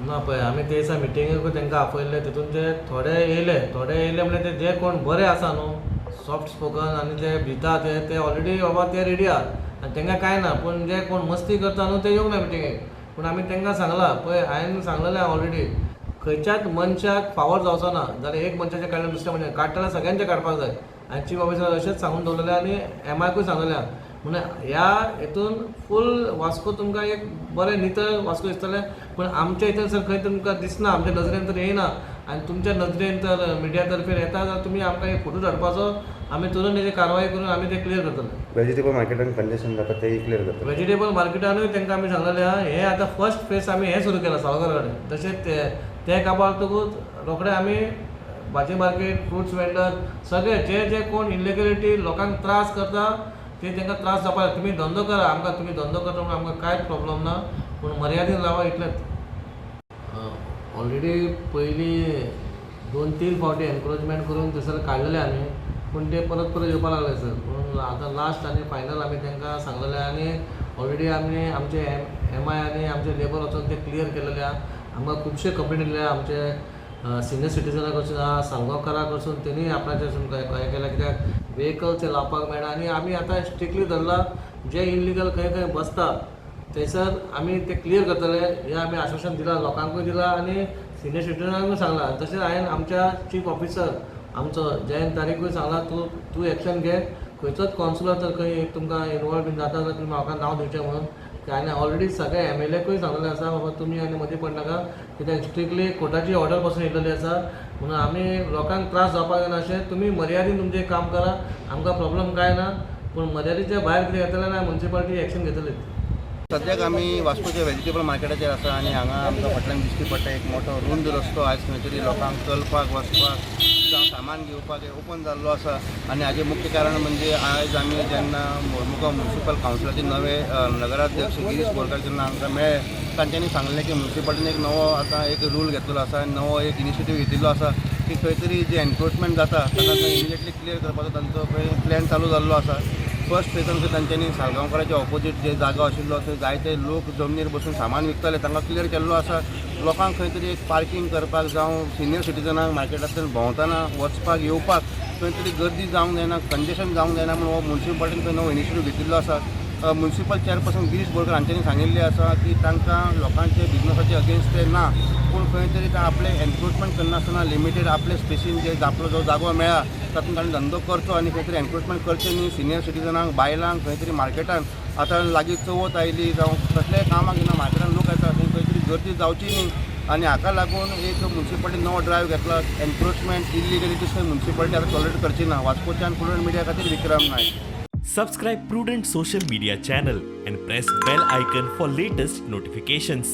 ना, पळय, आमी ते दिसा मिटिंगेकूय तांकां आपयल्ले. तितून ते थोडे येयले, थोडे येयले म्हणल्यार ते जे कोण बरे आसा न्हू, सॉफ्ट स्पोकन आनी जे भिता ते, ते ऑलरेडी बाबा ते रेडी आहात आनी तांकां कांय ना. पूण जे कोण मस्ती करता न्हू, ते येवंक ना मिटिंगेक. पूण आमी तांकां सांगलां, पळय, हांवें सांगलेलें ऑलरेडी, खंयच्याच मनशाक फावर जावचो ना जाल्यार एक मनशाचें काडल्यार दुसऱ्या मनशाक काडटना सगळ्यांचें काडपाक जाय. आनी चीफ ऑफिसर अशेंच सांगून दवरलेलें आनी एमआयकूय सांगलेलें आहा. म्हणून ह्या हेतून फूल वास्को तुमकां एक बरें नितळ वास्को दिसतलें. पूण आमच्या हितून सर खंय तुमकां दिसना, आमच्या नजरेन तर येयना. आनी तुमच्या नजरेन तर मिडिया तर्फेन येता जाल्यार तुमी आमकां एक फोटो धाडपाचो, आमी तुरंत तेजी कारवाय करून आमी ते क्लियर करतले. वेजिटेबल मार्केटान कंजेशन जाता, तेय क्लियर करतले? वेजिटेबल मार्केटानूय तांकां आमी सांगलेलें आहा. हें आतां फर्स्ट फेस आमी हें सुरू केलां साळगार कडेन. तशेंच ते ते काबार रोखडे आमी भाजी मार्केट, फ्रुट्स वेंडर, सगळे जे जे कोण इलिगलिटी लोकांक त्रास करता, ते तांकां त्रास जावपाक. तुमी धंदो करा, आमकां तुमी धंदो करता म्हणून आमकां कांयच प्रॉब्लम ना, पूण मर्यादीन रावा इतलेंच. ऑलरेडी पयलीं दोन तीन फावटी एनक्रोचमेंट करून थंयसर काडलेले आमी, पूण ते परत परत येवपा लागले सर. म्हणून आतां लास्ट आनी फायनल आमी तांकां सांगलेलें आनी ऑलरेडी आमी आमचे एमआय आनी आमचे लेबर वचून ते क्लियर केलेले आहा. आमकां खुबशे कंप्लेन येयल्ले, आमचे सिनियर सिटीजना कडसून आहा, सालगांवकारा कडसून. तेणी आपणाचें हें केलें, कित्याक वेहिकल ते लावपाक मेळना. आनी आमी आतां स्ट्रिक्टली धरला, जे इलिगल खंय खंय बसता थंयसर आमी ते क्लियर करतले, हें आमी आश्वासन दिलां, लोकांकूय दिलां आनी सिनियर सिटीजनांकूय सांगलां. तशेंच हांवें आमच्या चीफ ऑफिसर आमचो जयंत तारीकूय सांगलां, तूं तूं एक्शन घे, खंयचोच कावन्सिलर जर खंय तुमकां इनवॉल्व बीन जाता जाल्यार तुमी म्हाका नांव दिवचें म्हणून. आनी ऑलरेडी सगळे एमएलएकूय सांगलेलें आसा, बाबा तुमी आनी मदीं पडनाका, कित्याक स्ट्रिक्टली कोर्टाची ऑर्डर पासून येयलेली आसा. म्हणून आमी लोकांक त्रास जावपाक जायना अशें तुमी मर्यादीन तुमचें काम करा. आमकां प्रॉब्लम कांय ना, पूण मर्यादेच्या भायर कितें येतलें ना, मुन्सिपालिटी एक्शन घेतली. सद्याक आमी वास्कोच्या वेजिटेबल मार्केटाचेर आसा आनी हांगा आमकां फाटल्यान दिश्टी पडटा एक मोठो रूंद रस्तो. आयज खंय तरी लोकांक चलपाक, वचपाक जावं सामान घेवपाक ओपन जाल्लो आसा. आनी हाजें मुख्य कारण म्हणजे आयज आमी जेन्ना मोर्मुगांव म्युनिसिपल कावन्सिलाचे नवे नगराध्यक्ष गिरीश बोरकार जेन्ना आमकां मेळ्ळे, तांच्यांनी सांगलें की म्युनिसिपालिटीन एक नवो आतां एक रूल घेतलेलो आसा आनी नवो एक इनिशिएटीव घेतिल्लो आसा की खंय तरी जे एनक्रोचमेंट जाता ताका इमिजिएटली क्लियर करपाचो तांचो खंय प्लॅन चालू जाल्लो आसा. फर्स्ट फेजान खंय तांच्यांनी सालगांवकाराच्या ऑपोजीट जे जागो आशिल्लो, थंय जायते लोक जमनीर बसून सामान विकताले, तांकां क्लियर केल्लो आसा. लोकांक खंय तरी एक पार्कींग करपाक जावं सिनियर सिटीजनांक मार्केटांतल्यान भोंवतना वचपाक येवपाक खंय तरी गर्दी जावंक जायना, कंजेशन जावंक जायना म्हूण हो म्युनिसिपालिटीन खंय नवो इनिशिएटीव घेतिल्लो आसा. म्युनिसिपल चेअरपर्सन गिरीश बोरकर हांच्यांनी सांगिल्लें आसा की तांकां लोकांचे बिजनसाचे अगेन्स्ट ते ना, पूण खंय तरी ते आपले एनक्रोचमेंट करनासतना लिमिटेड आपले स्पेसीन जे आपलो जो जागो मेळ्ळा तातूंत ताणें धंदो करचो आनी खंय तरी एनक्रोचमेंट करचें न्ही. सिनियर सिटीजनांक, बायलांक खंय तरी मार्केटान आतां लागीं चवथ आयली जावं कसल्याय कामाक जेन्ना मार्केटान लोक येता, थंय खंय तरी गर्दी जावची न्ही. आनी हाका लागून एक म्युनिसिपालिटीन नवो ड्रायव्ह घेतला. एनक्रोचमेंट, इलिगलिटीज खंय म्युनिसिपालिटी आतां टॉलरेट करची ना. वास्कोच्यान प्रुडंट मिडिया खातीर विक्रम Naik. Subscribe Prudent Social Media channel and press bell icon for latest notifications.